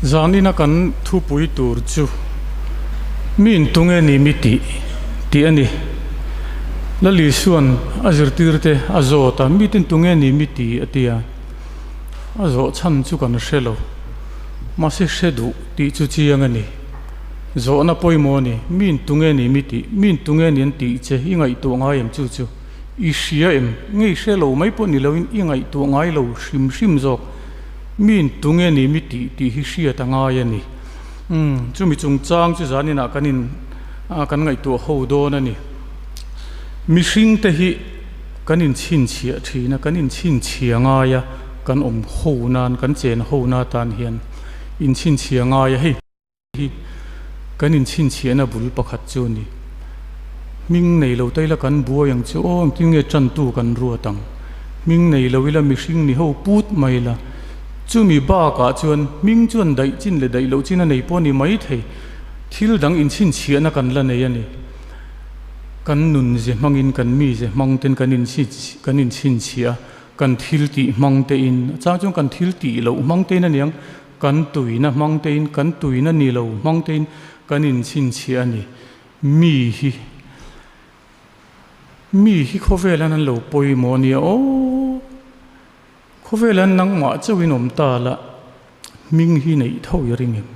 Zanina kan thupui tur chu mi intunge ni mi tih tih a ni. Lal Isua'n a zirtirte a zawt a, mite intunge ni mi tih a ti a. A zawh chhan chu kan hre lo. Mahse hre duh tih chu chiang a ni. Zawhna pawimawh a ni, mi intunge ni mi tih, mi intunge ni an tih che i ngaihtuah ngai em chu chu i hria em? Nge i hre lo mai pawh ni loin i ngaihtuah ngai lo hrim hrim zawk. Mi intunge ni mi tih tih hi hriat a ngai a ni. Umm, chumi chungchang chu zaninah kan in kan ngaihtuah ho dawn a ni. Mihringte hi kan inchhinchhiah thin a, kan inchhinchhia ngai a, kan awm ho nan, kan chen ho na tan hian inchhinchhia ngai a hei. Hi kan inchhinchhiahna bul pakhat chu a ni. Hming nei lo ta ila kan buai ang chu aw, engtin nge tantu kan ruat ang? Hming nei lo ila mihring ni ho put mai ila. Chumi bakah chuan hming chuan daih chin leh daih loh chin a nei pawh a ni mai thei. Thil dang inchhinchhiahna kan la nei a ni. Kan nun ze hmangin kan mi ze hmang ten kan kan inchhinchhiah a, kan thil tih hmang tein, a chang chuan kan thil tih loh hmang tein a niang. Kan tuina hmang tein, kan tuina ni lo hmang tein kan inchhinchhiah a ni. Mi hi, mi hi khawvel an an lo pawimawh a nia aw. Khawvel an nangmah chauhin awm ta la, hming hi neih tho i ring em?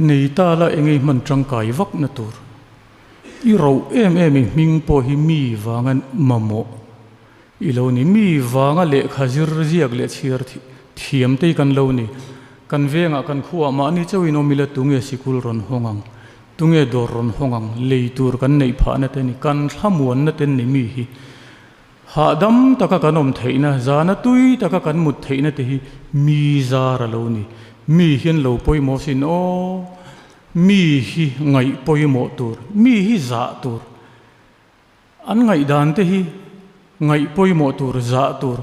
Nei ta la eng ei hman tangkai vak na tur. I roh em em i hming pawh hi mi vanga mamawh. I lo ni. Mi vanga lehkha zir ziak leh chhiar thiam te hi kan lo ni. Kan vengah kan khuaah mahni chauhin awm ila tunge sikul rawn hawng ang, tunge dawr rawn hawng ang, lei tur kan neih phahna te ni, kan thlamuanna te ni mi hi. Hahdam taka kan awm theihna, zana tui taka kan mut theihna te hi mi zar a lo ni. Mi hian lo pawimawh sin aw, mi hi ngaih pawimawh tur, mi hi zah tur. An ngaihdan te hi ngaih pawimawh tur, zah tur,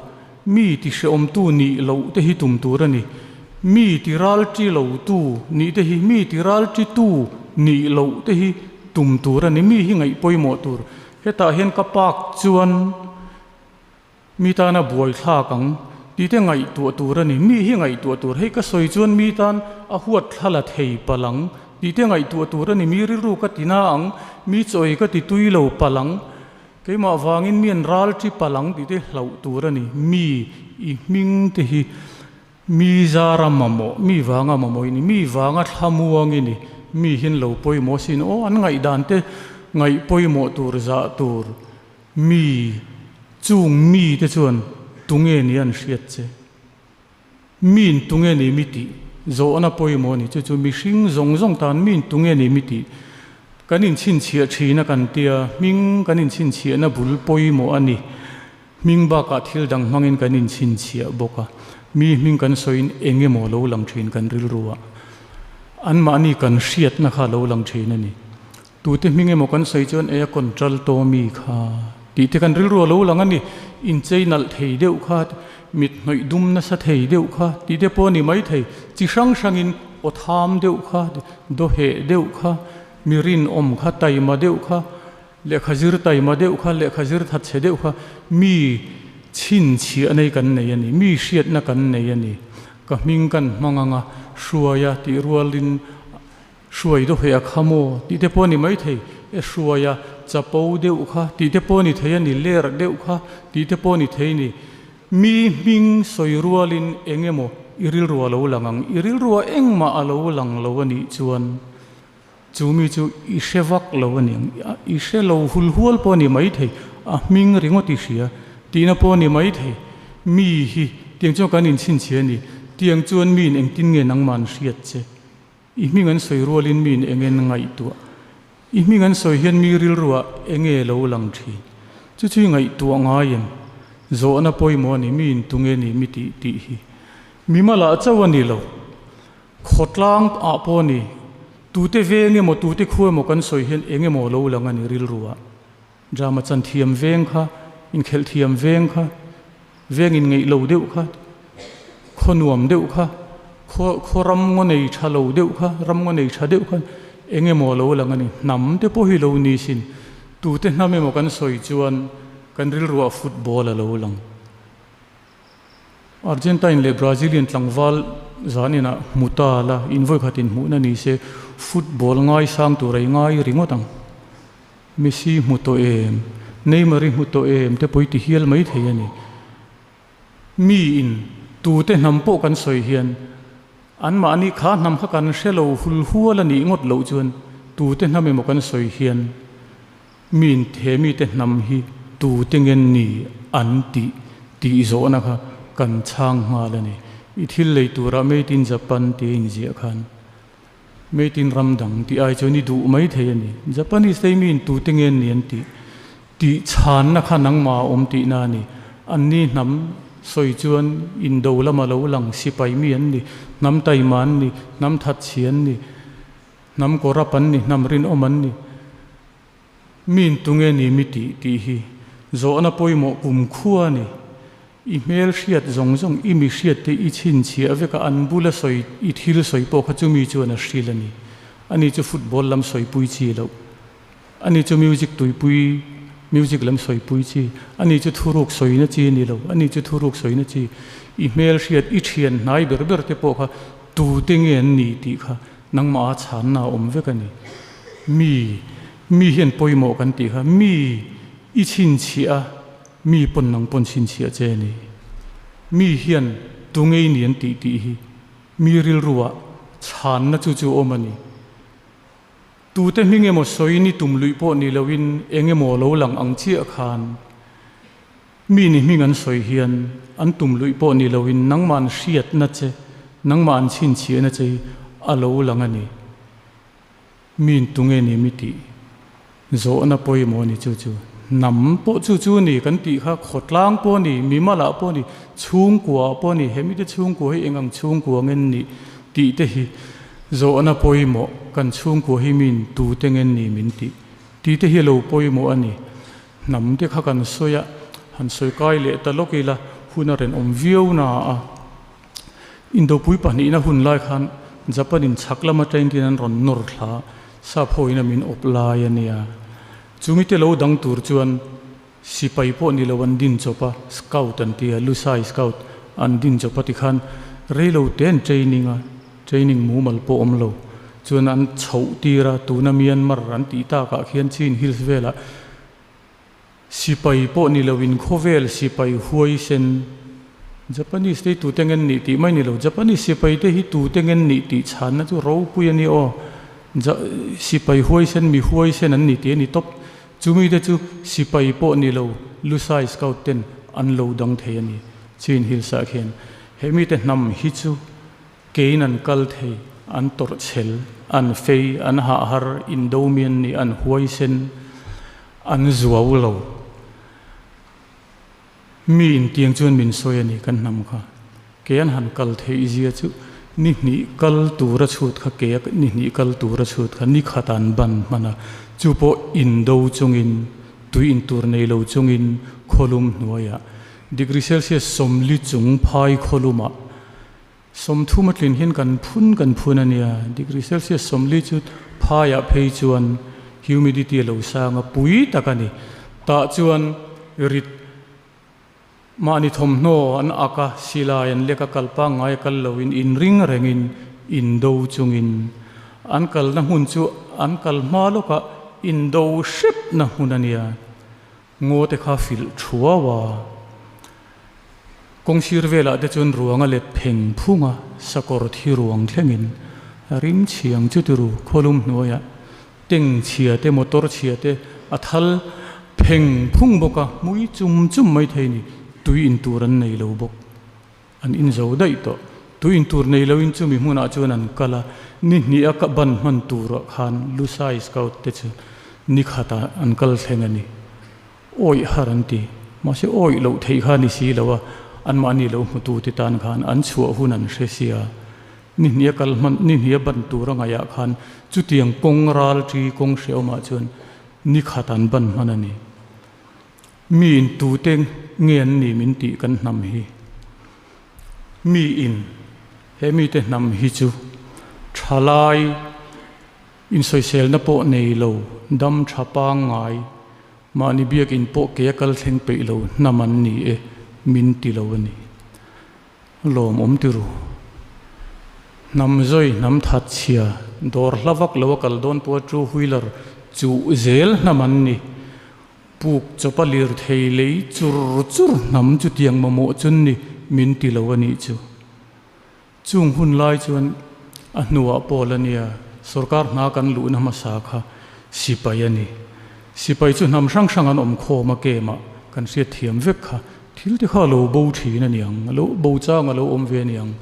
mi ti hrehawmtu nih loh te hi tum tur a ni. Mi ti ralṭi lotu nih te hi, mi ti ralṭitu nih loh te hi tum tur a ni. Mi hi ngaih pawimawh tur. Hetah hian ka pak chuan Mi tana buaithlak ang tih te ngaihtuah tur a ni. Mi hi ngaihtuah tur. Hei ka sawi chuan mi tan a huat thla la thei palh ang tih te ngaihtuah tur a ni. Mi rilru ka ti na ang, mi chawi ka ti tui lo palh ang, keimah vangin mi an ral ṭi palh ang tih te hlauh tur a ni. Mi i hming te hi mi zara mamawh, mi vanga mamawh i ni, mi vanga thlamuang i ni. Mi hian lo pawimawh sin aw, an ngaihdan te ngaih pawimawh tur zah tur. Mi, chung mite chuan tunge ni an hriat che? Miin tunge ni mi tih? Zawhna pawimawh a ni. Chu chu mihring zawng zawng tan miin tunge ni mi tih? Kan inchhinchhiah thin a kan tia, hming kan inchhinchhiahna bul pawimawh a ni. Hming bakah thil dang hmangin kan inchhinchhiah bawk a. Mi hming kan sawiin eng emaw lo lang thin kan rilru ah. Anmahni kan hriatna kha lo lang thin a ni. Tute hming emaw kan sawi chuan e a control Tommy kha tih te kan rilru a lo lang a ni. Inchei nalh thei deuh kha, mit hnawih dum nasa thei deuh kha tih te pawh a ni mai thei. Chi hrang hrangin aw tham deuh kha, dawheh deuh kha, mi rinawm kha, taima deuh kha, lehkha zir taima deuh kha, lehkha zir thatchhe deuh kha mi chhinchhiah nei kan nei a ni, mi hriatna kan nei a ni. Ka hming kan hmang anga hruaia tih rualin Hruai dawheh a kha maw tih te pawh a ni maithei, e hruai a chapo deuh kha tih te pawh a ni thei a ni, ler deuh kha tih te pawh a ni thei a ni. Mi hming sawi rualin eng emaw i rilru a lo lang ang, i rilrua engmah a lo lang lo a nih chuan chu mi chu i hre vak lo a ni ang, i hre lo hul hual pawh a ni maithei, a hming ringawt i hria tihna pawh a ni maithei. Mi hi tiang chuan kan inchhinchhiah a ni, tiang chuan miin engtin nge nangmah an hriat che? I hming an sawi rualin miin engen ngaihtuah? I hming an sawi hian mi rilruah enge lo lang thin? Chu chu i ngaihtuah ngai em? Zawhna pawimawh a ni, miin tunge ni mi tih tih hi. Mi malah chauh a ni lo. Khawtlang ah pawh a ni. Tute veng emaw tute khu emaw kan sawi hian eng emaw lo lang a ni rilruah. Drama chan thiam veng kha, inkhelh thiam veng kha, veng inngeih lo deuh kha, khaw nuam deuh kha, khaw khaw ram ngaw nei tha lo deuh kha, ram ngaw nei tha deuh kha eng emaw a lo lang a ni. Hnam te pawh hi lo ni sin. Tute hnam emaw kan sawi chuan kan rilruah football a lo lang. Argentine leh Brazilian tlangval. Zaninah hmu ta la, in vawikhat inhmuhna ni se football ngaisang tur a i ngai ringawt ang. Messi hmu tawh em? Neymar i hmu tawh em? Te pawh i ti hial mai thei a ni. Mi in tute hnam pawh kan sawi hian anmahni kha hnam kha kan hre lo hul hual a nih ngawt loh chuan tute hnam emaw kan sawi hian mi in he mite hnam hi tute nge ni an tih tih zawhna kha kan chhang nghal a ni. I thil lei turah Made in Japan tia inziah khan Made in ram dang tih ai chuan i duh mai thei a ni. Japanese te hi mi in tute nge ni an tih? Tih chhanna kha nangmah a awm tihna a ni. Anni hnam sawi chuan indo lama lo lang sipai mi an ni, hnam taima an ni, hnam thatchhi an ni, hnam kawrap an ni, hnam rinawm an ni. Mi in tunge ni mi tih tih hi zawhna pawimawh kumkhua a ni. I hmel hriat zawng zawng, i mi hriat te i chhinchhiah vek a, an bula sawi, i thil sawi pawh kha chumi chuan a hril a ni. Ani chu football lam sawipui chi loh. Ani chu music tuipui, music lam sawipui chi. Ani chu thuruk sawina chi a ni lo. Ani chu thuruk sawina chi. I hmel hriat, i thian hnai ber ber te pawh kha tute nge an ni tih kha nangmah a chhanna a awm vek a ni. Mi, mi hian pawimawh kan tih kha mi i chhinchhiah a. Mi pawn nang pawn chhinchhiah che a ni. Mi hian tu ngei ni an tih tih hi mi rilruah chhanna chu chu awm a ni. Tute hming emaw sawi ni tum luih pawh ni loin eng emaw lo lang ang chiah khan mi ni hming an sawi hian an tum luih pawh ni loin nangmah an hriatna che, nangmah an chhinchhiahna che hi a lo lang a ni. Min tunge ni mi tih zawhna pawimawh a ni chu chu. Hnam pawh chu chu ni kan tih kha khawtlang pawh a ni, mimalah pawh a ni, chhungkua pawh a ni, he mite chhungkua hi eng ang chhungkua nge ni tih te hi zawhna pawimawh kan chhungkua hi min tute nge ni min tih tih te hi a lo pawimawh a ni. Hnam te kha kan sawi a, han sawi kai leh ta lawk ila hun a renawm viau na a. Indopui pahnihna hun lai khan Japan in chhak lama train tin an rawn nawr thla sap ho in a min awp lai a nia. Chumi te lo dang tur chuan sipai pawh ni lo an din chawp a, scout an ti a, Lusai scout an din chawp a tikhan rei lo te an training a, training mumal pawh awm lo chuan an chhoh tir a, tuna Myanmar an tih takah khian Chin Hills velah Sipai pawh ni loin khawvel sipai huaisen Japanese te hi tute ngen nih tih mai ni lo. Japanese sipai te hi tute ngen nih tih chhanna chu ropui a ni aw. Ja sipai huaisen mi huaisen an ni tih a ni tawp. Chumi te chu sipai pawh ni lo Lusai Scout ten an lo dang thei a ni. Chin Hills ah khian he mite hnam hi chu Keiin an kal thei, an tawrh chhel, an fei, an hah har, indo mi an nih, an huaisen, an zuau lo. Mi intiang chuan min sawi a ni kan hnam kha. Kei an han kal theih zia chu ni hnih kal tura chhut kha kei a ni hnih kal tura chhut kha ni khat an ban hman a, chu pawh indo chungin, tui intur nei lo chungin khawlum hnuaiah degree celsius 40 chung phai khawlumah 30 a tlin hian kan phun kan phun a nia, degree Celsius 40 chu phaiah phei chuan humidity a lo sang a, pui tak a ni. Tah chuan rit mahni thawmhnaw an ak a, silai an lek a, kal pangngai a kal loin inring rengin indo chungin an kalna hmun chu an kal hma lawkah indo hrepna hmun a nia. Ngaw te kha filh thuau a, kawng sir velah te chuan ruang a let pheng phung a, sakawr thi ruang thlengin a rim chhiang chu tiru khawlum hnuaiah teng chhia te motor chhia te a thal pheng phung bawk a, hmui chum chum mai thei ni, tui in tur an nei lo bawk, an in zo daih tawh, tui in tur nei loin chumi hmunah chuan an kal a, ni hnih a ka ban hman turah khan Lusai Scout te chu Ni khatah an kal thleng a ni. Awih har an ti. Mahse awih loh theih kha ni si lo a, anmahni lo hmutute tan khan an chhuah hun an hre sia. Ni hnih a kal hman, ni hnih a ban tur a ngaihah khan chutiang kawng ral ṭi kawng hrehawmah chuan ni khat an ban hman a ni. Mi in tute nge an ni min tih kan hnam hi. Mi in he mite hnam hi chu ṭhalai. Insawiselna pawh nei lo, dam tha pangngai, mahni biakinn pawh ke a kal thleng peih lo hnam an ni e, min ti lo a ni. Lawmawm ti ru. Hnam zawi, hnam that chhia, dawr hla vak lo a kal dawn pawha two wheeler chuh zel hnam an ni. Puk chawpa lirthei lei chur chur hnam chutiang mamawh chun ni min ti lo a nih chu. Chung hun lai chuan a hnuah Paul a nia, sorkar hna kan luhna hmasa kha sipai a ni. Sipai chu hnam hrang hrang an awm khawm a kemah kan hriat thiam vek kha. Thil te kha a lo bo thin a niang, a lo bo chang a lo awm ve a niang.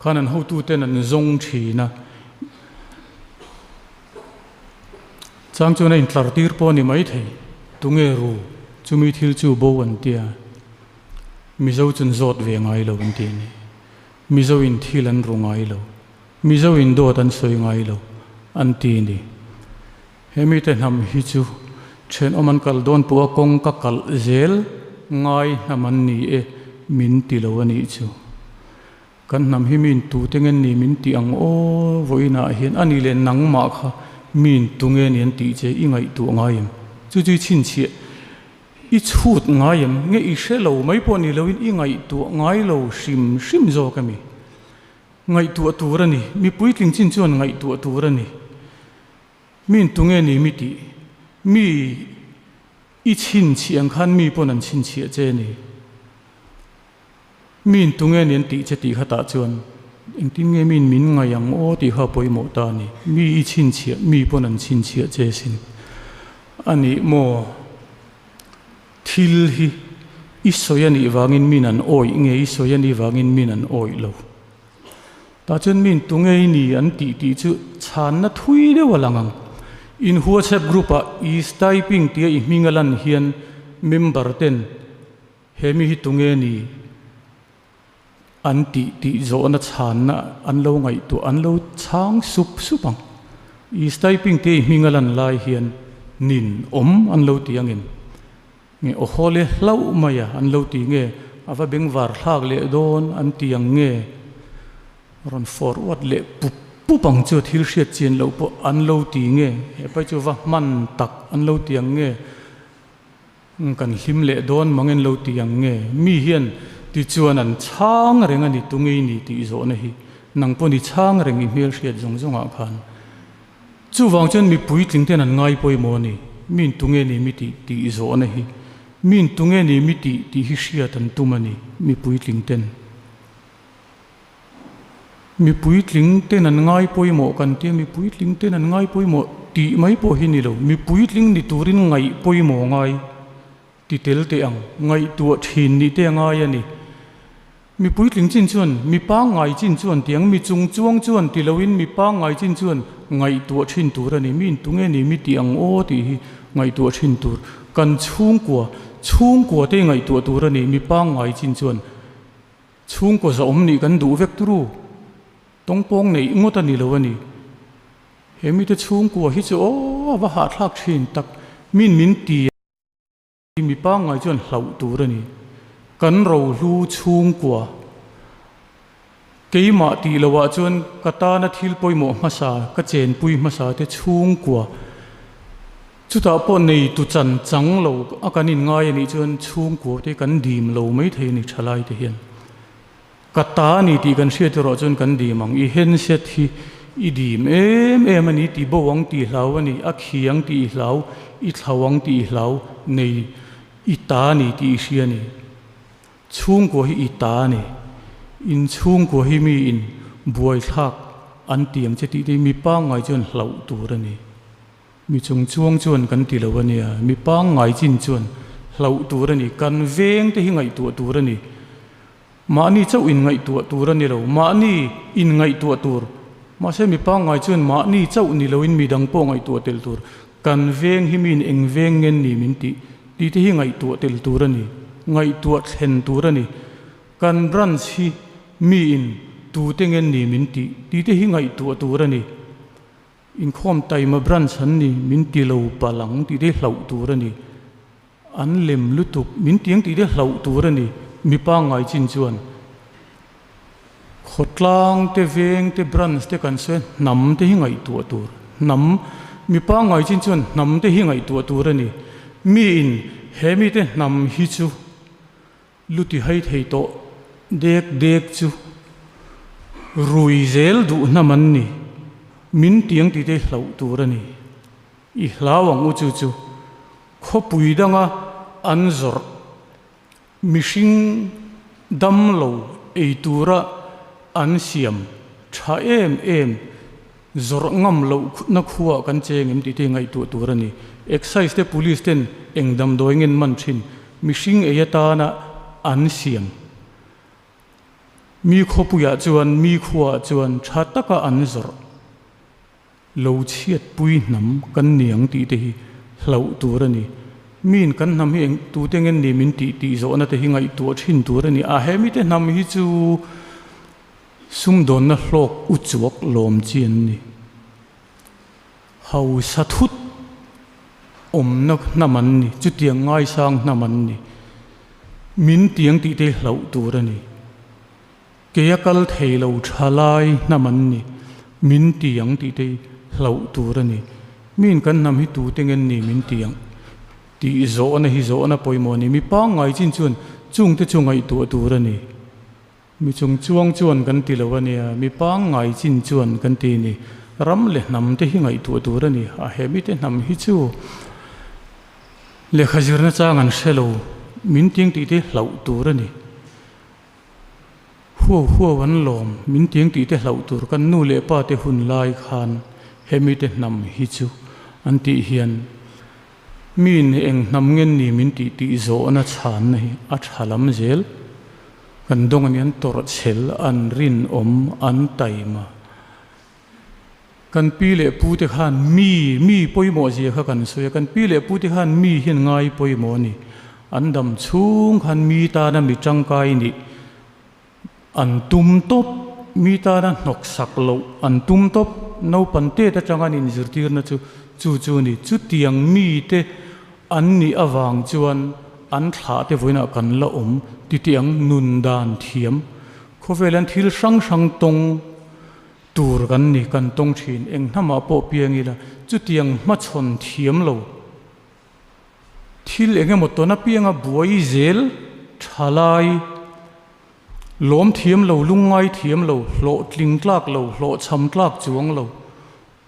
Khan an hotuten an zawng thin a. Chang chuan a intlar tir pawh a ni maithei. Tunge ru? Chumi thil chu bo an tia. Mizo chun zawt ve ngai lo an ti a ni. Mizo in thil an ru ngai lo. Mizo in dawt an sawi ngai lo an ti a ni. He mite hnam hi chu thenawm an kal dawn pawh a kawng ka kalh zel ngai hnam an ni e min ti lo a nih chu. Kan hnam hi miin tute nge ni min tih ang aw vawiinah hian a ni leh nangmah kha miin tunge ni an tih che i ngaihtuah ngai em? Chu chu i chhinchhiah i chhut ngai em? Nge i hre lo mai pawh ni loin i ngaihtuah ngai lo hrim hrim zawk a mi? Ngaihtuah tur a ni, mi puitling chin chuan ngaihtuah tur a ni. Miin tunge ni mi tih? Mi i chhinchhiah ang khan mi pawn an chhinchhiah che a ni. Miin tunge ni an tih che tih khatah chuan engtin nge miin min ngaih ang aw tih kha a pawimawh ta a ni. Mi i chhinchhiah, mi pawn an chhinchhiah che sin a nih maw? Thil hi i sawi a nih vangin miin an awih nge i sawi a nih vangin miin an awih lo? Tah chuan miin tunge i ni an tih tih chu chhanna thui deuh a lang ang. In WhatsApp group ah is typing tia i hming a lan hian member ten He mi hi tunge ni an tih tih zawhna chhanna an lo ngaihtuah an lo chhang sup sup ang. I typing te i hming a lan lai hian nin awm an lo ti angin nge aw haw le hlauh mai a an lo ti nge a va bengvar thlak leh dawn an ti ang nge rawn forward leh pup pup ang chu thil hriat chian loh pawh an lo ti nge he pai chu va hman tak an lo ti ang nge Kan hlim leh dawn mang en lo ti ang nge? Mi hian tichuan an chhang reng a ni, tunge i ni tih zawhna hi nang pawh ni chhang reng i hmel hriat zawng zawngah khan. Chuvang chuan mi puitling ten an ngai pawimawh a ni, miin tunge ni mi tih tih zawhna hi, miin tunge ni mi tih tih hi hriat an tum a ni, mi puitling ten. Mi puitling ten an ngai pawimawh kan tia, mi puitling ten an ngai pawimawh tih mai pawh hi ni lo. Mi puitling ni turin ngaih pawimawh ngai ti tel teh ang, ngaihtuah thin nih te a ngai a ni. Mi puitling chin chuan, mi pangngai chin chuan tiang, mi chung chuang chuan ti loin mi pangngai chin chuan ngaihtuah thin tur a ni. Mi intunge ni mi tih ang aw tih hi ngaihtuah thin tur. Kan chhungkua, chhungkua te ngaihtuah tur a ni, mi pangngai chin chuan. Chhungkaw zahawm nih kan duh vek turu, tawngpawng neih ngawt a ni lo a ni. He mite chhungkua hi chu aw a va hahthlak thin tak, min min ti a, mi pangngai chuan hlauh tur a ni. Kan rohlu chhungkua keimah tih loah chuan ka tana thil pawimawh hmasa, ka chenpui hmasa te chhungkua Chutah pawh nei tu chan chang lo a kan inngai a nih chuan chhungkua te kan dim lo mai thei a ni thalai te hian. Ka ta a ni tih kan hriat erawh chuan kan dim ang. I handset hi i dim em em a ni tih bo ang tih hlau a ni, a khi ang tih i hlau, i thlau ang tih i hlau, nei i ta a ni tih i hria a ni. Chhungkua hi i ta a ni. In chhungkua hi mi in buaithlak an ti ang che tih te hi mi pangngai chuan hlauh tur a ni. Mi chung chuang chuan kan ti lo a nia, mi pangngai chin chuan hlauh tur a ni, kan veng te hi ngaihtuah tur a ni. Mahni chauh in ngaihtuah tur a ni lo, mahni in ngaihtuah tur. Mahse mi pangngai chuan mahni chauh ni loin mi dang pawh ngaihtuah tel tur. Kan veng hi miin eng veng ngen ni min tih tih te hi ngaihtuah tel tur a ni, ngaihtuah thlen tur a ni. Kan branch hi miin tute ngen ni min tih tih te hi ngaihtuah tur a ni. Inkhawm taima branch an ni, min ti lo palh ang tih te hlauh tur a ni. An lem lutuk, min ti ang tih te hlauh tur a ni, mi pangngai chin chuan. Khawtlang te, veng te, branch te kan sawi a, hnam te hi ngaihtuah tur. Hnam, mi pangngai chin chuan hnam te hi ngaihtuah tur a ni. Miin he mite hnam hi chu Lu ti hai thei tawh dek dek chu. Rui zel duh hnam an ni. Min tiang tih te hi hlauh tur a ni. I hlau ang u chu chu khawpui danga an zawrh mihring dam lo ei tura an siam tha em em zawrh ngam loh na khuaah kan cheng em tih te hi ngaihtuah tur a ni. Excise te police ten eng damdawi ngen man thin mihring ei atana an siam Mi khawpuiah chuan mi khuaah chuan tha taka an zawrh lo chhiatpui hnam kan ni ang tih te hi hlauh tur a ni. Miin kan hnam hi eng tute ngen ni min tih tih zawhna te hi ngaihtuah thin tur a ni. A he mite hnam hi chu sumdawnna hlawk u chuak lawm chi an ni. Hausa thut awmna hnam an ni, chutiang ngaisang hnam an ni. Min tiang tih te hi hlauh tur a ni. Keia kal thei lo tha lai hnam an ni, min tiang tih te hi hlauh tur a ni. Miin kan hnam hi tute ngen ni min tiang tih zawhna hi zawhna pawimawh a ni. Mi pangngai chin chuan chungte chu ngaihtuah tur a ni. Mi chung chuang chuan kan ti lo a nia, mi pangngai chin chuan kan ti ni. Ram leh hnam te hi ngaihtuah tur a ni. A he mite hnam hi chu lehkha zirna chang an hre lo, min tiang tih te hlauh tur a ni. Huau huau an lawm, min tiang tih te hlauh tur kan nu leh pa te hun lai khan he mite hnam hi chu an tih hian Miin eng hnam ngen ni min tih tih zawhna chhanna hi a tha lam zel. Kan dawng a ni, an tawrh chhel, an rinawm, an taima. Kan pi leh pu te khan mi, mi pawimawh zia kha kan sawi a, kan pi leh pu te khan mi hian ngai pawimawh a ni. An dam chhung khan mi tana mi tangkai nih An tum tawp, mi tana hnawk sak loh an tum tawp, naupan tet atanga an inzirtirna chu chu chu a ni. Chutiang mite an nih avang chuan an thlah te vawiinah kan la awm titi ang nun dan thiam. Khawvel hian thil hrang hrang tawng tur kan ni, kan tawng thin. Eng hnamah pawh piang ila chutiang hmachhawn thiam lo. Thil eng emaw tawn apianga buai zel tha lai, lawm thiam lo, lungngai thiam lo, hlawhtling tlak lo, hlawhchham tlak chuang lo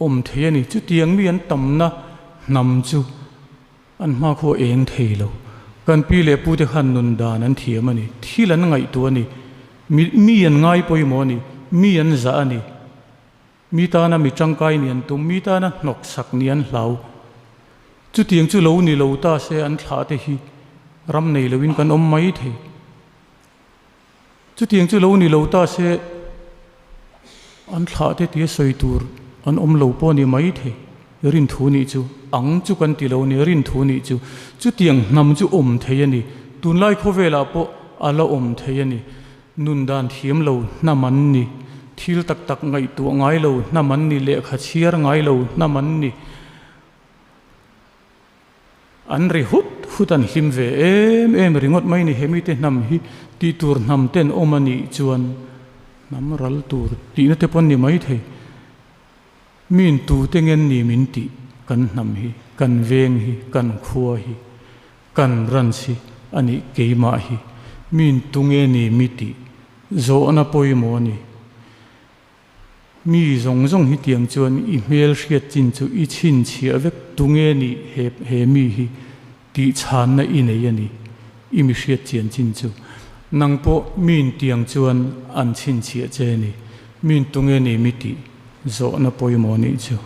awm thei a ni. Chutiang mi an tamna hnam chu an hmakhua eng thei lo. Kan pi leh pute khan nun dan an thiam a ni. Thil an ngaihtuah a ni. Mi an ngai pawimawh a ni. Mi an zah a ni. Mi tana mi tangkai ni an tum, mi tana hnawksak ni an hlau. Chutiang chu lo ni lo ta se an thlah te hi ram nei loin kan awm mai thei. Chutiang chu lo ni lo ta se an thlah te tia sawi tur an awm lo pawh ni mai thei. Rinthu nih chu ang chu kan ti lo ni, rinthu nih chu chutiang hnam chu awm thei a ni. Tunlai khawvelah pawh a la awm thei a ni. Nun dan thiam lo hnam an ni, thil tak tak ngaihtuah ngai lo hnam an ni, lehkha chhiar ngai lo hnam an ni. An ri hut hut an hlim ve em em ringawt mai ni he mite hnam hi tih tur hnam ten awm a nih chuan hnam ral tur tihna te pawh an ni maithei. Min tute ngen ni min tih kan hnam hi, kan veng hi, kan khua hi, kan ranch hi a nih keimah hi min tunge ni mi tih zawhna pawimawh a ni. Mi zawng zawng hi tiang chuan i hmel hriat chin chu i chhinchhiah vek tunge nih he he mi hi tih chhanna i nei a ni, i mi hriat chian chin chu. Nang pawh min tiang chuan an chhinchhiah che a ni, min tunge ni mi tih zawhna pawimawh nih chu.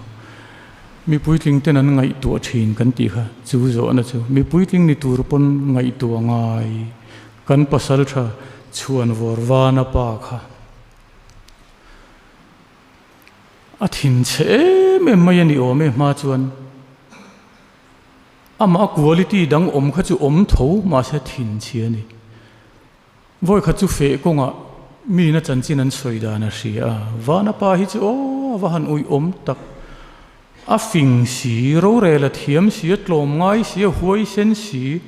Mi puitling ten an ngaihtuah thin kan tih kha chu zawhna chu mi puitling ni tur pawn ngaihtuah ngai kan pasal tha chhuan vawr vana pa kha. A thinchhe em em mai a ni awm e hma chuan. Amah quality dang awm kha chu awm tho mahse thinchhia a ni. Vawi khat chu feh kawngah miin a chanchin an sawi dan a hria a, Vana pa hi chu aw a va han uih awm tak. A fing si, rorel a thiam si, a tlawm ngai si, a huaisen si,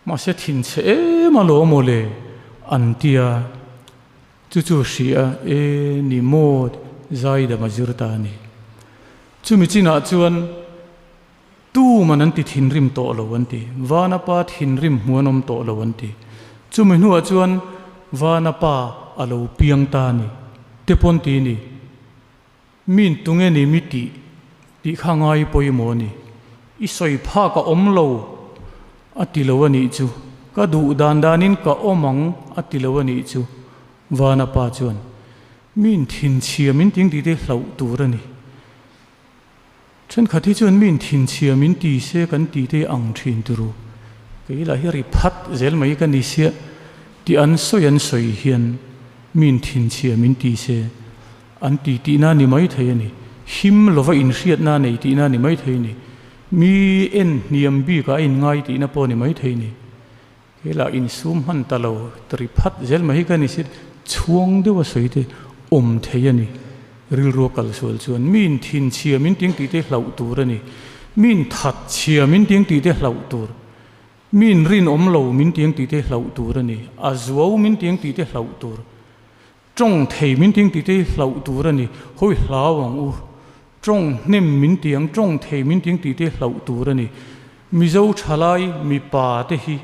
mahse thinchhe em alawm aw le an ti a. Chu chu a hria a, e ni maw zaidam a zir ta a ni. Chumi chinah chuan Tuman an ti thinrim tawh lo an ti. Vana pa thinrim hmu an awm tawh lo an ti. Chumi hnuah chuan Vana pa a lo piang ta a ni. te pawn ti ni. Min tunge ni mi tih tih kha ngai pawimawh a ni. I sawi phak a awm lo a ti lo a nih chu. Ka duh dan danin ka awm ang a ti lo a nih chu. Vana pa chuan, Min thinchhia min ting tih te hlauh tur a ni. Thenkhat hi chuan min thinchhia min ti se kan ti te ang thin turu. Kei lah hi ri phat zel mai ka ni sia tih an sawi an sawi hian min thinchhia min ti se an ti tihna ni mai thei a ni. Him lova inhriatna nei tihna ni mai thei a ni. Mi en hniam bikah a inngai tihna pawh ni mai thei a ni. Kei lah insum hman ta lo ri phat zel mai hi ka ni si, chhuang deuh a sawi te awm thei a ni. Rilru a kal sual chuan miin thinchhia min ting tih te hlauh tur a ni. Miin thatchhia min ting tih te hlauh tur. Miin rinawm lo min ting tih te hlauh tur a ni. A zuau min ting tih te hlauh tur. Tawng thei min ting tih te hlauh tur a ni. Hawi hlau ang u. Tawng hnem min ti ang, tawng thei min ting tih te hlauh tur a ni. Mizo thalai mipa te hi,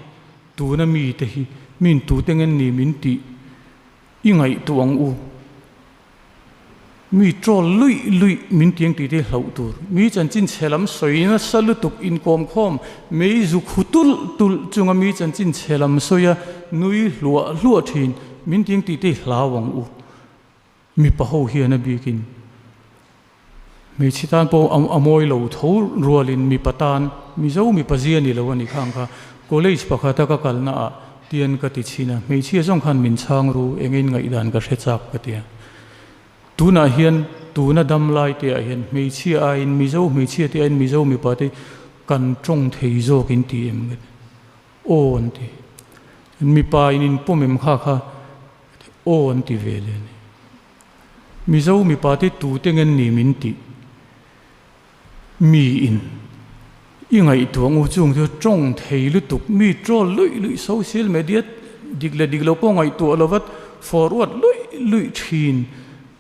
tuna mi te hi, min tute ngen ni min tih i ngaihtuah ang u. Mi troll luih luih min ti ang tih te hlauh tur. Mi chanchin chhe lam sawi nasa lutuk inkawmkhawm mei zu khu tulh tulh chunga mi chanchin chhe lam sawi a nui hluah hluah thin min ti ang tih te hlau ang u. Mipa ho hian a bikin hmeichhe tan pawh a mawi lo tho rualin mipa tan Mizo mipa zia ni lo a ni khang kha college pakhata ka kalna ah tian ka ti chhin a, hmeichhia zawng khan min chhang ru engin ngaihdan ka hre chak ka ti a. Tunah hian tuna dam lai te ah hian hmeichhia aiin Mizo hmeichhia te aiin Mizo mipa te kan tawng thei zawk in ti em ka ti. Aw an ti. Mipa in inpawm em kha kha Aw an ti ve leh a ni. Mizo mipa te tute ngen ni min tih mi in i ngaihtuah ngu chung chu tawng thei lutuk mi troll luih luih social media dik leh dik lo pawh ngaihtuah lo vat forward luih luih thin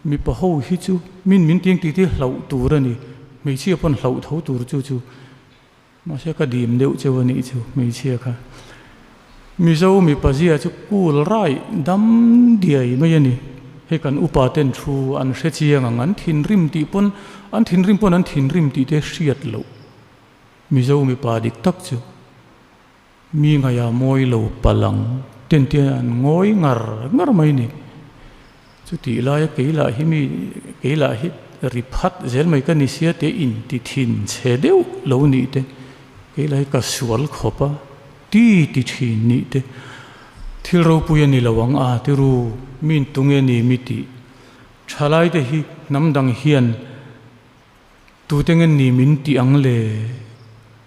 mipa ho hi chu min min tiang tih te hlauh tur a ni hmeichhia pawn hlauh tho tur chu chu Mahse ka dim deuh cheu a nih chu hmeichhia kha. Mizo mipa zia chu cool rai dam diai mai a ni. Hei kan upa ten thu an hre chiang ang, an thinrim tih pawn, an thinrim pawn an thinrim tih te hriat loh. Mizo mipa dik tak chu mi ngaia mawi lo palang ten te an ngawi ngar ngar mai a ni. Chutih laia kei lah hi mi, kei lah hi ri phat zel mai ka ni sia te in ti thin chhe deuh lo nih te, kei lah hi ka sual khawp a, ti ti thin nih te, thil ropui a ni lo ang a ti ru, min tunge ni mi tih thalai te hi hnam dang hian tute nge ni min tih ang le,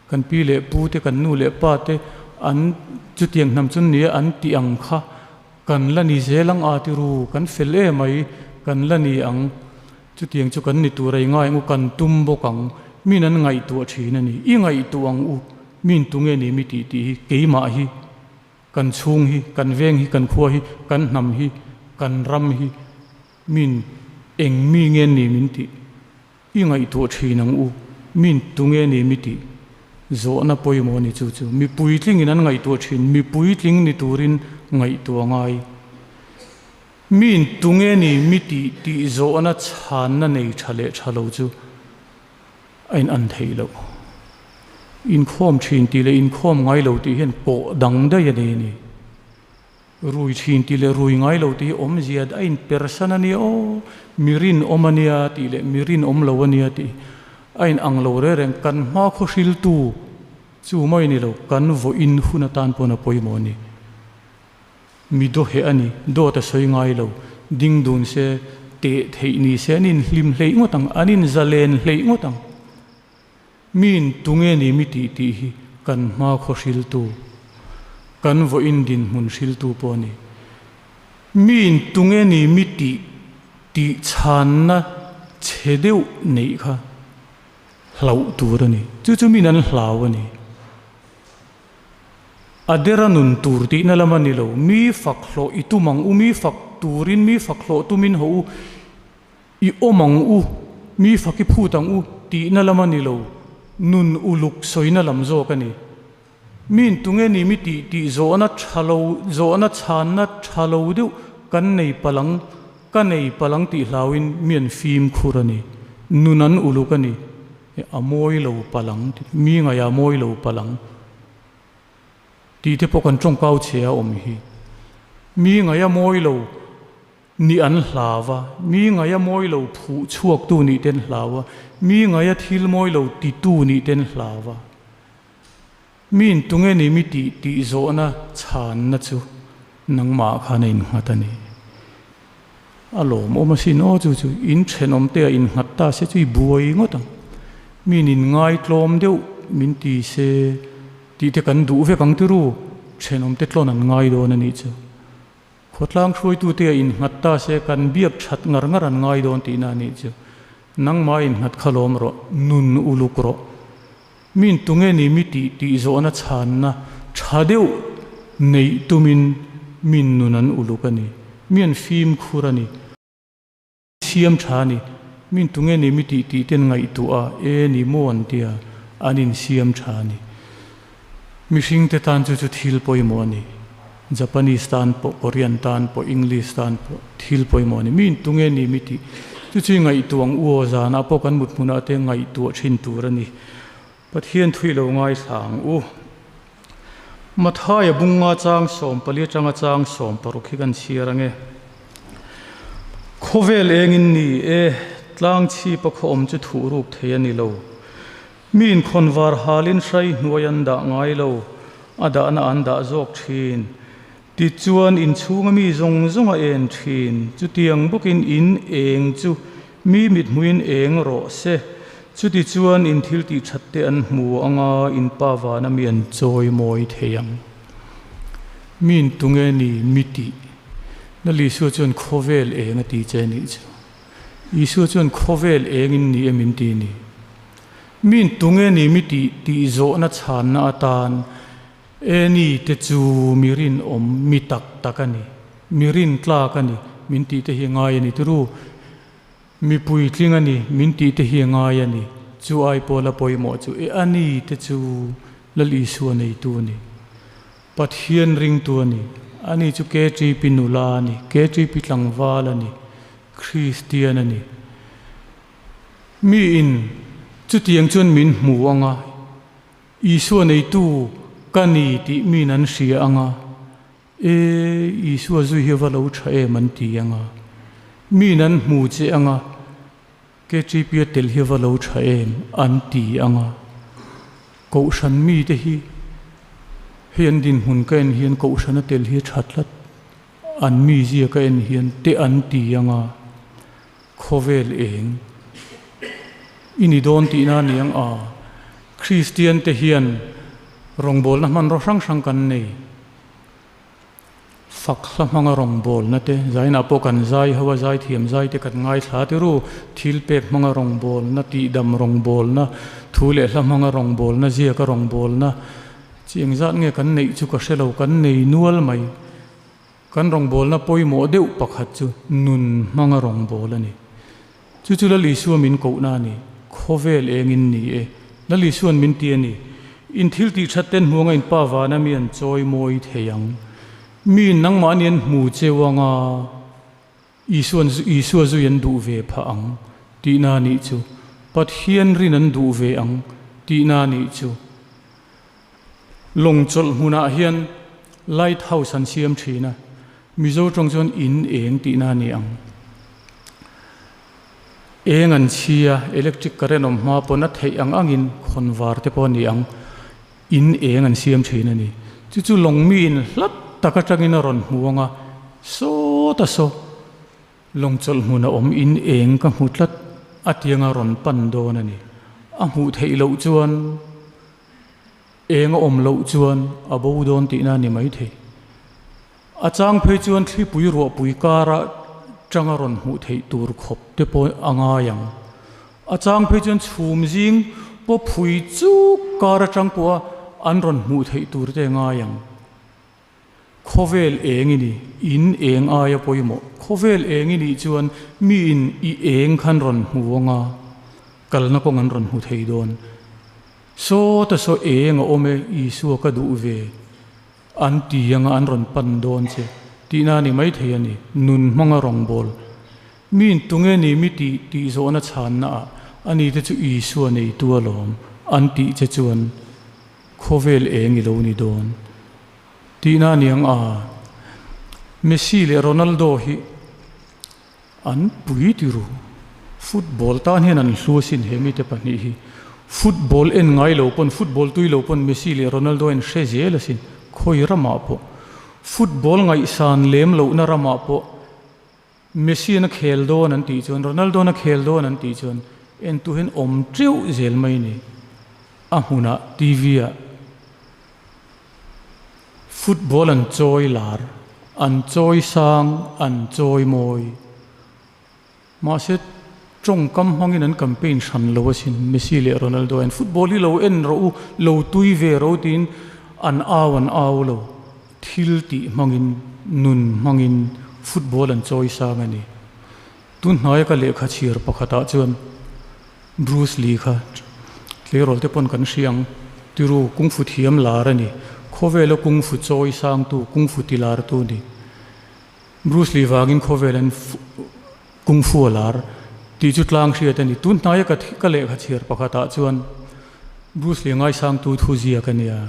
kan pi leh pu te kan nu leh pa te an chutiang hnam chu nia an tih ang kha. Kan la ni zel ang a ti ru, kan fel e mai, kan la ni ang. Chutiang chu kan ni tur a i ngai ang u, kan tum bawk ang. Min an ngaihtuah thin a ni. I ngaihtuah ang u, min tunge ni mi tih tih hi, keimah hi, kan chhung hi, kan veng hi, kan khua hi, kan hnam hi, kan ram hi, min eng mi nge ni min tih. I ngaihtuah thin ang u, min tunge ni mi tih zawhna pawimawh a ni chu chu. Mi puitlingin an ngaihtuah thin, mi puitling ni turin ngaihtuah ngai. Min tunge ni mi tih tih zawhna chhanna nei tha leh tha lo chu a in an theih loh. Inkhawm thin tih leh inkhawm ngai lo tih hian pawh dang daih a nei a ni. Rui thin tih leh rui ngai lo tih hi awmzia a inpersan a nia aw, mi rinawm a nia tih leh mi rinawm lo a nia tih hi a inang lo reng reng. Kan hma khawhriltu chu mai ni lo, kan vawiin hun atan pawn a pawimawh a ni. Mi dawheh a ni, dawt a sawi ngai lo, ding dun se, teh theih ni se an inhlim hleih ngawt ang, an inzalen hleih ngawt ang. Miin tunge ni mi tih tih hi kan hma khaw hriltu, kan vawiin dinhmun hriltu pawh a ni. Miin tunge ni mi tih tih chhanna chhe deuh neih kha hlauh tur a ni. Chu chu miin an hlau a ni. A dera nun tur tihna lam a ni lo. Mi fak hlawh i tum ang u, mi fak turin mi fak hlawh tumin hawh u. I awm ang u, mi fak i phut ang u tihna lam a ni lo, nun uluk sawina lam zawk a ni. Miin tunge ni mi tih tih zawhna tha lo, zawhna chhanna tha lo deuh kan nei palh ang. ka nei palang tih hlauin mi an fimkhur a ni. Nun an uluk a ni. A mawi lo palang, mi ngaih a mawi lo palang tih te pawh kan tawngkau che a awm hi. Mi ngaih a mawi lo nih an hlau a, mi ngaih a mawi lo phuh chhuaktu nih te an hlau a, mi ngaih a thil mawi lo titu nih te an hlau a. Mi in tunge ni mi tih tih zawhna chhanna chu nangmah khan a innghat a ni. A lawmawm asin aw chu chu in thenawm te a innghat ta se chu i buai ngawt ang. Mi in inngai tlawm deuh min ti se tih te kan duh vek ang tiru thenawm te tlawn an ngai dawn a nih chu. Khawtlang hruaitute a innghat ta se kan biak that ngar ngar an ngai dawn tihna a nih chu. Nangmah innghat kha lawm rawh, nun uluk rawh. Min tunge ni mi tih tih zawhna chhanna tha deuh neih tumin min nun an uluk a ni. Mi an fimkhur a ni. Siam tha a ni. Min tunge ni mi tih tih ten ngaihtuah a, e ni maw an tia, an insiam tha a ni. Mihringte tan chu chu thil pawimawh a ni. Japanese tan pawh, Korean tan pawh, English tan pawh thil pawimawh a ni. Miin tunge ni mi tih chu chu i ngaihtuah ang u aw, zanah pawh kan mut hmunah te ngaihtuah thin tur a ni. Pathian thui lo ngaithla ang u. Mathaia bunga chang 14 atanga chang 16 hi kan chhiar ang e. Khawvel engin ni e, tlang chhipa khaw awm chu thuh ruk thei a ni lo. Mi inkhawnvar halin hrai hnuai an dah ngai lo, a dahna an dah zawk thin. Tichuan inchhunga mi zawng zawng a en thin. Chutiang bawkin in eng chu mi mithmuhin eng rawh se. Chutichuan in thil tih that te an hmu anga in pa vana mi an chawi mawi thei ang. Mi in tunge ni mi tih? Lal Isua chuan khawvel eng a ti che nih chu. Isua chuan khawvel engin ni em in ti ni? Mi in tunge ni mi tih tih zawhna chhanna atan e ni te chu mi rinawm mi tak tak a ni, mi rintlak a ni min tih te hi a ngai a ni tiru. Mi puitling a ni min tih te hi a ngai a ni. Chu ai pawla pawimawh chu e a ni te chu Lal Isua neitu a ni. Pathian ringtu a ni. Ani chu KTP nula a ni, KTP tlangval a ni, Kristian a ni. Mi in chutiang chuan min hmu anga, Isua neitu ka ni tih miin an hria anga, E, Isua zui hi va lo tha em an ti anga, miin an hmu che anga, KTP a tel hi va lo tha em an ti anga, Kohhran mite hi hei an dinhmun ka en hian Kohhran a tel hi a tha tlat, an mizia ka en hian te an ti anga, Khawvel eng i ni dawn tihna a ni ang a, Kristian te hian rawngbawlna hmanraw hrang hrang kan nei. Fak hla hmanga rawngbawlna te, zainah pawh kan zai ho a, zaithiam zai te kan ngaithla ti ru, thil pek hmanga rawngbawlna, tihdam rawngbawlna, thu leh hla hmanga rawngbawlna, ziaka rawngbawlna, chi engzat nge kan neih chu ka hre lo, kan nei nual mai. Kan rawngbawlna pawimawh deuh pakhat chu nun hmanga rawngbâwl a ni. Chu chu Lal Isua min kohna a ni. Khawvel engin ni e. Lal Isua'n min ti a ni. In thil tih that ten hmuanga in Pa vana mi an chawi mawi thei ang. Miin nangmahni an hmu cheu anga Isua'n Isua zui an duh ve phah ang tihna a nih chu. Pathian rin an duh ve ang tihna a nih chu. Lawng chawlh hmunah hian light house an siam thin a, Mizo tawng chuan in eng tihna a ni ang. Eng an chhi a, electric current awm hma pawn a theih ang angin khawn var te pawh a ni ang, in eng an siam thin a ni. Chu chu lawng miin hlat tak atangin a rawn hmu ang a, sawta saw lawng chawlh hmun a awm in eng ka hmu tlat a tianga rawn pan dawn a ni. A hmuh theih loh chuan. Eng a awm loh chuan a bo dawn tihna a ni maithei. A chang phei chuan thlipui ruahpui kara tanga rawn hmuh theih tur khawp te pawh a ngai ang. A chang phei chuan chhum zing pawh phui chuk kar atang pawha an rawn hmuh theih tur te a ngai ang. Khawvel eng i ni, in eng aia pawimawh. Khawvel eng i nih chuan miin i eng khan rawn hmu anga kalna kawng an rawn hmu thei dawn. Sawta saw eng a awm e, Isua ka duh ve an ti anga an rawn pan dawn che tihna a ni maithei a ni. Nun hmanga rawngbâwl. Miin tunge ni mi tih tih zawhna chhanna ah ani te chu Isua neitu alawm an tih che chuan khawvel eng i lo ni dawn tihna a niang a. Messi leh Ronaldo hi an pui tiru. Football tan hian an hlu asin he mite pahnih hi. Football en ngai lo pawn, football tui lo pawn Messi leh Ronaldo en hre zel asin khawi ramah pawh. Football ngaihsan lem lohna ramah pawh Messi-na khel dawn an tih chuan, Ronaldo-na khel dawn an tih chuan entu hian awm teuh zel mai ni. A hmunah TV-ah football an chawi lar, an chawi sang, an chawi mawi. Mahse, tawngkam hmangin an campaign hran lo asin. Messi leh Ronaldo hian football hi lo en rawh u, lo tui ve rawh u tiin an au an au lo. Thil tih hmangin, nun hmangin football an chawi sang a ni. Tun hnaia ka lehkha chhiar pakhatah chuan Bruce Lee kha tleirawl te pawn kan hria ang, tiru kungfu thiam lar a ni. Khawvela kungfu chawi sangtu, kungfu ti lartu a ni. Bruce Lee vangin khawvel an kungfu a lar tih chu tlang hriat a ni. Tun hnaia ka ka lehkha chhiar pakhatah chuan Bruce Lee ngaisangtu thu ziak a nia.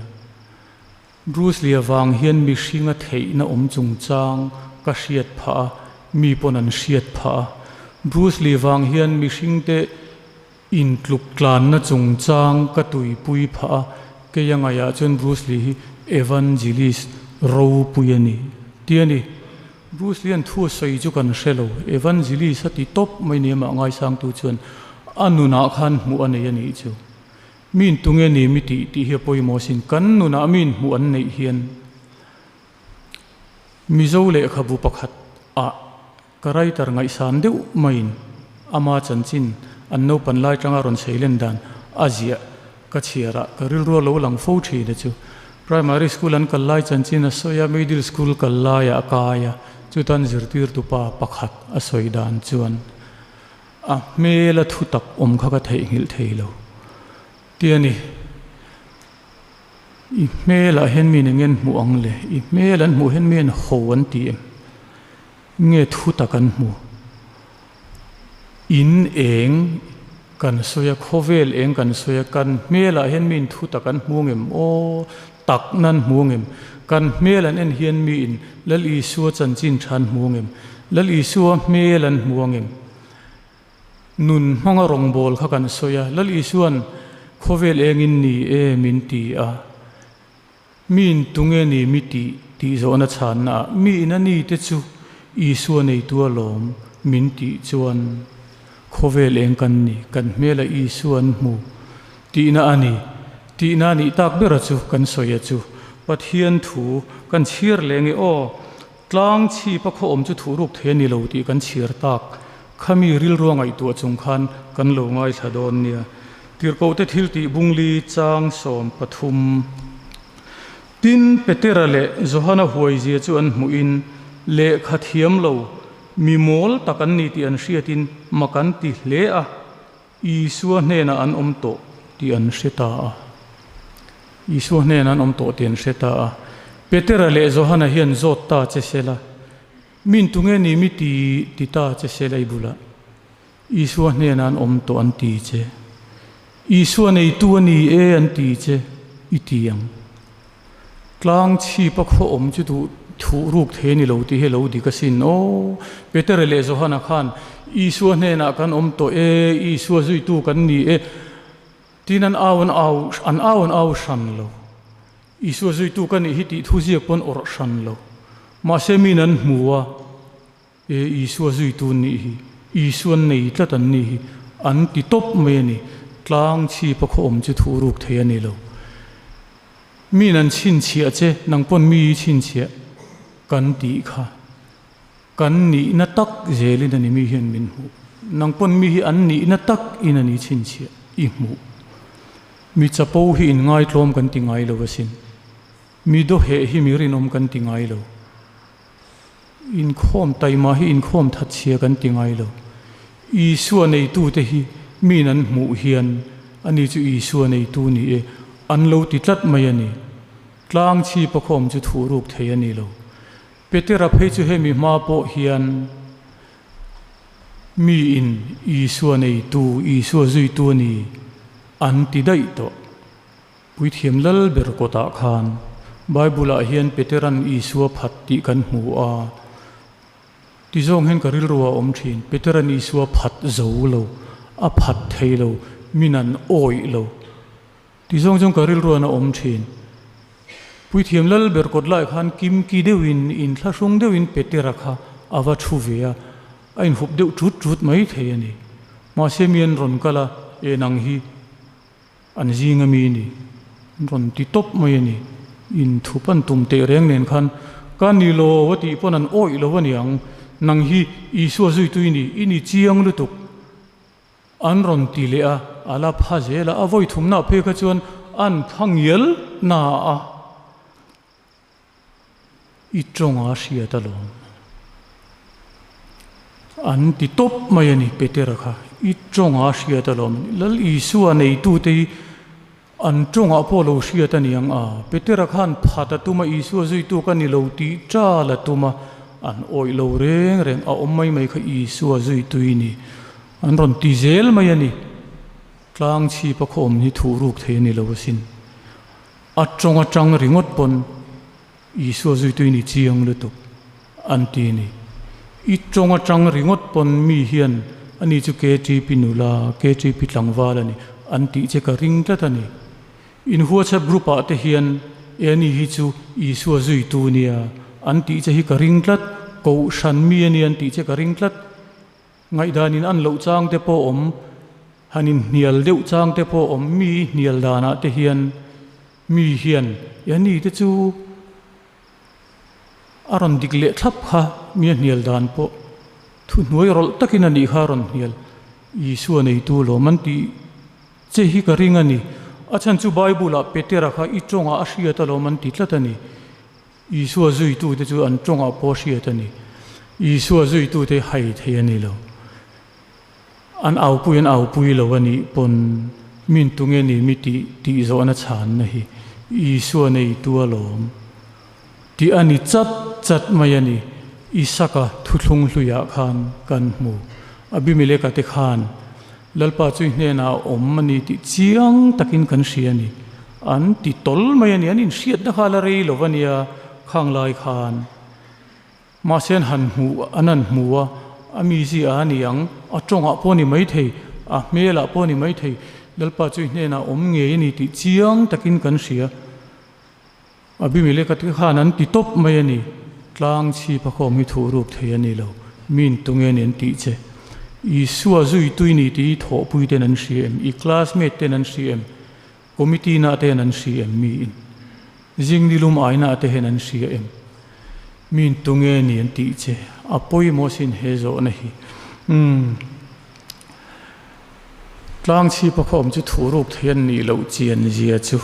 Bruce Lee avang hian mihringa theihna awm chungchang ka hriat phah a, mi pawn an hriat phah a. Bruce Lee vang hian mihringte intluk tlanna chungchang ka tuipui phah a, kei a ngaihah chuan Bruce Lee hi evangelist ropui a ni ti a ni. Bruce Lee-a'n thu a sawi chu kan hre lo, evangelist a ti tawp mai ni amah ngaisangtu chuan a nunah khan hmuh a nei a nih chu. Min tunge ni mi tih tih hi a pawimawh asin. Kan nunah min hmuh an neih hian Mizo lehkhabu pakhat ah ka writer ngaihsan deuh maiin ama chanchin an naupan lai tanga rawn seilen dan a ziah ka chhiar ah ka rilru a lo lang fo thin a chu. Primary school an kal lai chanchin a sawi a, middle school kal laiah a kai a, chutan zirtirtu pa pakhat a sawi dan chuan A hmela thu tak awm kha ka theihnghilh thei lo ti a ni. I hmelah hian mi eng nge hmuh ang le? I hmel an hmuh hian mi an ho an ti em? Nge thu tak an hmu? In eng kan sawi a, khawvel eng kan sawi a, kan hmelah hian miin thu tak an hmu ngem? Aw, tak nan hmu ngem? Kan hmel an en hian miin Lal Isua chanchin tha an hmu ngem? Lal Isua hmel an hmu angem? Nun hmanga rawngbâwl kha kan sawi a, Lal Isua'n khawvel engin ni e min ti a, miin tunge ni mi tih tih zawhna chhannaah miin a nite chu Isua neitu alawm min tih chuan khawvel eng kan ni, kan hmela Isua an hmu tihna a ni. Tihna nih tak bera chu kan sawi a chu Pathian thu kan chhiar leh nge aw. Tlang chhip a khaw awm chu thuhruk thei a ni lo tih kan chhiar tak. Khami rilrua ngaihtuah chung khan kan lo ngaithla dawn nia. Tirhkohte thil tih bungli chang 13. Tin, Petera leh Johana huaizia chu an hmuhin lehkha thiam lo, mi mawl tak an ni tih an hriatin mak an ti hle a. Isua hnenah an awm tawh tih an hre ta a. Isua hnenah an awm tawh tih an hre ta a. Petera leh Johana hian zawt ta che sela, Min tunge ni mi ti ti ta che sela i bulah? Isua hnenah an awm tawh an ti che. Isua neitu a ni e an ti che i ti ang. Tlang chhip a khaw awm chu duh thuh ruk thei a ni lo tih hi a lo dik asin. Aw, Petera leh Johana khan Isua hnenah kan awm tawh e, Isua zuitu kan ni e tiin an au an au an au an au hran lo. Isua zuitu ka nih hi tih thu ziak pawn awrh hran lo. Mahse min an hmu a, e Isua zuitu an nih hi, Isua an nei tlat an nih hi an ti tawp mai a ni. Tlang chhip a khaw awm chu thuh ruk thei a ni lo. Min an chhinchhiah che, nang pawn mi i chhinchhiah kan tih kha kan nihna tak zelin a ni mi hian min hmuh. Nang pawn mi hi an nihna tak in a ni chhinchhiah i hmuh. Mi chapo hi in ngaitlawm kan ti ngai lo asin. Mi dawheh hi mi rinawm kan ti ngai lo. Inkhawm taima hi inkhawm thatchhia kan ti ngai lo. Isua neitute hi miin an hmuh hian ani chu Isua neitu ni e an lo ti tlat mai a ni. Tlang chhip a khawm chu thuh ruk thei a ni lo. Petera phei chu hemi hma pawh hian. Mi in Isua neitu, Isua zuitu a ni an ti daih tawh. Puithiam lal ber kawtah khan Bible-ah hian Peteran Isua phat tih kan hmu a. Ti zawng hian ka rilru a awm thin. Peteran Isua phat zo lo, a phat thei lo, min an awih lo. Ti zawng chuan ka rilru an a awm thin. Puithiam lal ber kawt lai khan kimki deuhin, inthlahrung deuhin Petera kha a va thu ve a, a inhup deuh tut tut mai thei a ni. Mahse mi an rawn kal a, E nang hi an zing ami ni, an rawn ti tawp mai a ni. Inthup an tum teh reng nen khan ka ni lo a tih pawn an awih lo a niang, nang hi Isua zuitu i ni, i ni chiang lutuk. An rawn ti leh a, a la pha zel a, a vawi thumna phei kha chuan an pha ngial na a, i tawnga hriat alawm. An ti tawp mai a ni Petera kha, i tawnga hriat alawm. Lal Isua neitute hi an tawngah pawh lo hriat a ni ang a, Petera khan phat a tum a, Isua zuitu ka ni lo tih tal a tum a, an awih lo reng reng a awm mai mai kha Isua zuitui ni. An rawn ti zel mai a ni. Tlang chhip a khawm hi thuh ruk thei a ni lo asin. A tawng atang ringawt pawn Isua zuitui ni chiang lutuk an ti a ni. I tawng atang ringawt pawn mi hian ani chu KTP nula, KTP tlangval a ni an tih che ka ring tlat a ni. In WhatsApp group ah te hian e ani hi chu Isua zuitu nia an tih che hi ka ring tlat, Kohhran mi a ni an tih che ka ring tlat. Ngaihdanin an loh chang te pawh awm, han inhnial deuh chang te pawh awm, mi hnial danah te hian mi hian e ani te chu a rawn dik leh thlap kha mi a hnial dan pawh thuhnuai rawlh takin a nih kha a rawn hnial Isua neitu lawm an tih che hi ka ring a ni. A chhan chu Bible-ah Petera kha i tawngah a hriat alawm an ti tlat a ni. Isua zuitute chu an tawngah pawh hriat a ni. Isua zuitute hai thei a ni lo. An aupui an aupui lo a nih pawn min tunge ni mi tih tih zawhna chhanna hi Isua neitu alawm tih a ni chat chat mai a ni. Isaka thuthlung hluiah khan kan hmu. Abimeleka te khan Lalpa chu i hnenah a awm a ni tih chiang takin kan hria a ni. An ti tawl mai a ni, an inhriatna kha la rei lo a nia khang lai khan. Mahse an han hmuh, an han hmu a, a mizia a ni ang, a tawngah pawh a ni maithei, a hmelah pawh a ni maithei, Lalpa chu i hnenah a awm ngei a ni tih chiang takin kan hria. Abimeleka te khan an ti tawp mai a ni. Tlang chhip a khawm hi thuh ruk thei a ni lo. Min tunge ni an tih che. Isua zuitui ni tih i thawhpui ten an hria em? I classmate ten an hria em? Committee na ten an hria em? Mi in zing nilum aina te hian an hria em? Min tunge ni an tih che. A pawimawh sin he zawhna hi. Umm. Tlang chhip a khawm chu thuh ruk thei an nih loh chian zia chu.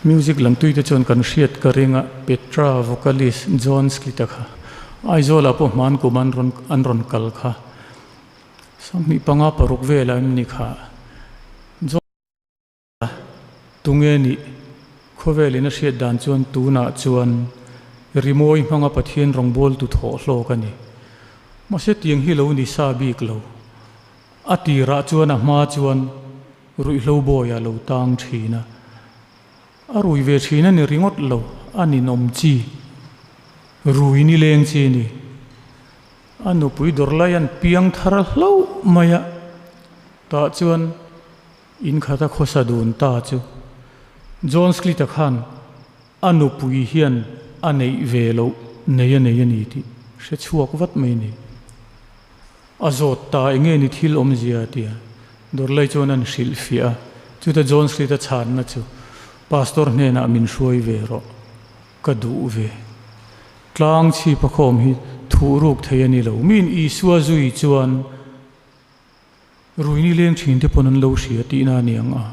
Music lam tui te chuan kan hriat ka ring a, Petra vocalist John Sklita kha Aizawlah pawh hman kum an rawn an rawn kal kha 25 paruk velah em ni kha John Tunge nih khawvelin a hriat dan chuan tunah chuan rimawi hmanga Pathian rawngbawltu thawh hlawk a ni. Mahse tiang hi lo ni sa bik lo. A tirah chuan a hma chuan Ruihhlo bawi a lo tang thin a, a rui ve thin a ni ringawt lo, a ninawm chi, rui nileng chi a ni. A nupui dawr lai an piang thar hlauh mai a, tah chuan in khat a khawsa dun ta chu John Sklita khan a nupui hian a neih ve loh nei a nei a ni tih hre chhuak vat mai a ni. A zawt ta enge ni thil awmzia tia Dawrlai chuan an hrilh fiah a, chuta John Street a chhanna chu Pastor hnenah min hruai ve rawh, ka duh ve. Tlang chhip a khawm hi thuh ruk thei a ni lo. Miin Isua zui chuan ruini leng thin te pawn an lo hria tihna a ni ang a.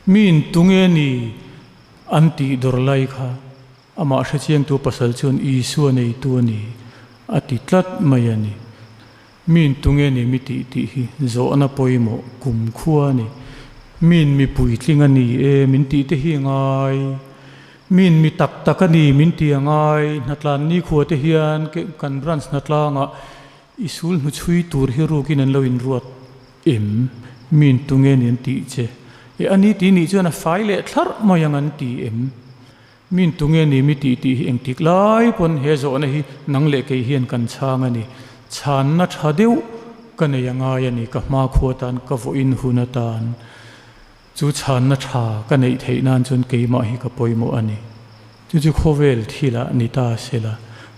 Miin tunge ni an tih Dawrlai kha Amah hrechiangtu pasal chuan Isua neitu a ni a ti tlat mai a ni. Miin tunge ni mi tih tih hi zawhna pawimawh kumkhua a ni. Miin mi puitling a ni e min tih te hi ngai. Min mi tak tak a ni min ti a ngai. Hnatlan nikhua te hian kan branch hnatlangah i sul hnuchhui tur hi rukin an lo inruat em? Min tunge ni an tih che? E a ni tih nih chuan a fai leh thlarh mai ang an ti em? Min tunge ni mi tih tih hi engtik lai pawn he zawhna hi nang leh kei hian kan chhang a ni. Chhanna tha deuh ka nei a ngai a ni, ka hmakhua tan, ka vawiin hun atan. Chu chhanna tha ka neih theih nan chuan keimah hi ka pawimawh a ni. Chu chu khawvel thilah ni ta sela,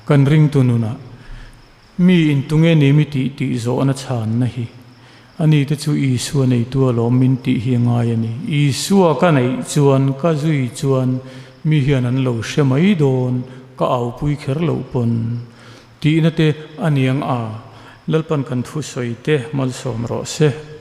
kan ringtu nunah mi in tunge ni mi tih tih zawhna chhanna hi a ni te chu Isua neitu alawm min tih hi a ngai a ni. Isua ka neih chuan, ka zui chuan mi hian an lo hre mai dawn, ka aupui kher loh pawn tihna te a niang a, Lalpan kan thusawi te malsawm rawh se.